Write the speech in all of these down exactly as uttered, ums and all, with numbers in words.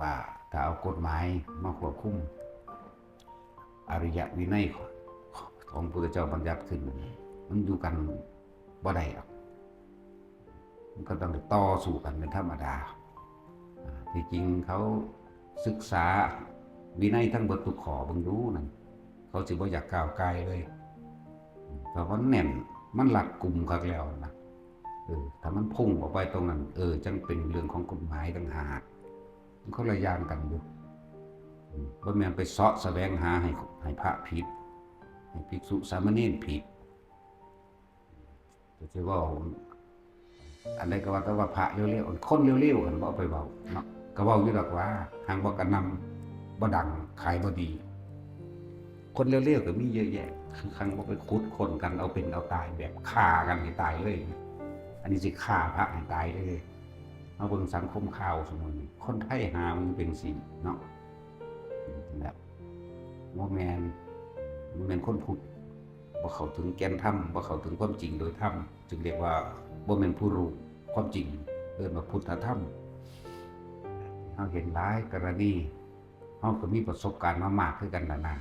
ว่าถ้าเอากฎหมายมาควบคุม อริยวินัยของพระพุทธเจ้าบัญญัติขึ้น มันอยู่กันบ่ได้หรอก มันก็ต้องต่อสู้กันเป็นธรรมดา อ่า ที่จริงเขาศึกษาวินัยทั้งเบิดทุกข้อเบิ่งดูนั่น เขาสิบ่อยากก้าวไกลเลย เพราะมันแน่น มันรัดกุมคักแล้วนะ เออ ถ้ามันพุ่งออกไปตรงนั้น เออ จั่งเป็นเรื่องของกฎหมายต่างหาก มันคนละอย่างกันอยู่ อืม บ่แม่นไปเสาะแสวงหาให้ ให้พระผิด ให้ภิกษุสามเณรผิด แต่สิเว้า อันใดก็ว่าแต่ว่าพระเลวๆ คนเลวๆ หั่นบ่เอาไปเว้าเนาะ ก็เว้าอยู่ดอกว่า หางบ่กระหน่ำ บ่ดัง ขายบ่ดี คนเลวๆ ก็มีเยอะแยะ คือคันบ่ไปขุดค้นกัน เอาเป็นเอาตาย แบบฆ่ากันให้ตายเลย อันนี้สิฆ่าพระให้ตายเลย มาเบิ่งสังคมข่าวสมัยนี้ คนไทยหามันเป็นสิเนาะ แบบ บ่แม่น บ่แม่นคนพุทธ บ่เข้าถึงแก่นธรรม บ่เข้าถึงความจริงโดยธรรม จึงเรียกว่าบ่แม่นผู้รู้ความจริง เอิ้นว่าพุทธธรรม เฮาเห็นหลายกรณี เฮาก็มีประสบการณ์มามากคือกันนั่นนะ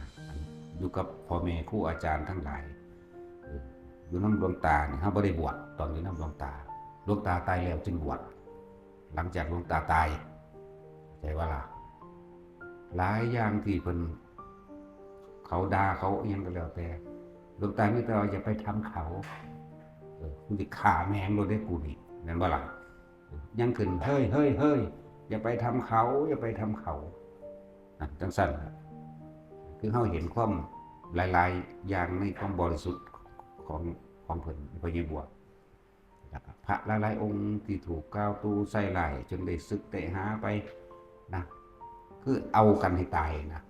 อยู่กับพ่อแม่ครูอาจารย์ทั้งหลาย เออ อยู่นำหลวงตานี่ เฮาบ่ได้บวชตอนอยู่นำหลวงตา หลวงตาตายแล้วจึงบวช หลังจากหลวงตาตาย เข้าใจบ่ล่ะ หลายอย่างที่เพิ่น เขาด่าเขาอิหยังก็แล้วแต่ หลวงตามีแต่ว่าอย่าไปทำเขา เออ กูสิฆ่าแม่งโลดเด้กูนี่ แม่นบ่ล่ะ ยังขึ้น เฮ้ย เฮ้ย เฮ้ย อย่าไปทำเขา อย่าไปทำเขา นะ จั่งซั้นล่ะ คือเฮาเห็นความหลายๆ อย่างในความบริสุทธิ์ของ ของเพิ่น พระเยซู แล้วก็พระหลายๆ องค์ที่ถูกกล่าวตู่ใส่ร้ายจนได้สึกได้หาไปนะ คือเอากันให้ตายนะ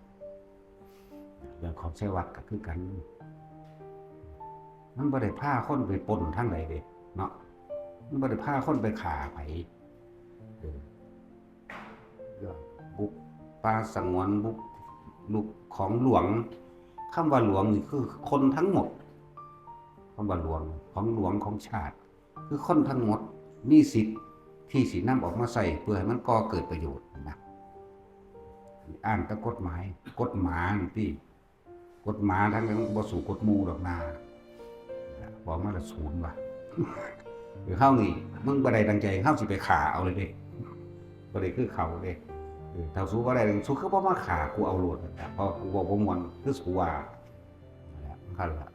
เรื่องของชัยวัฒน์ก็คือกัน มันบ่ได้พาคนไปปล้นทางใดเด้เนาะ มันบ่ได้พาคนไปฆ่าไผ เออ เรื่องบุกป่าสงวน บุกรุกของหลวง คำว่าหลวงนี่คือคนทั้งหมด คำว่าหลวง ของหลวงของชาติ คือคนทั้งหมดมีสิทธิ์ที่สินำออกมาใช้เพื่อให้มันก่อเกิดประโยชน์นะ อ้างแต่กฎหมาย กฎหมานี่ติ กฎหมาทั้งนั้นบ่สู้กฎหมู่ดอกนา บอกมาละศูนย์ว่ะ คือเฮานี่ มึงบ่ได้ดังใจ เฮาสิไปฆ่าเอาเลยเด้ บ่ได้คือเขาเด้ เออ ถ้าสู้บ่ได้ สู้คือบ่มาฆ่ากูเอาโลดนะ เพราะกูเว้าบ่ม่วน คือสู้ว่า นั่นแหละ มันคันละ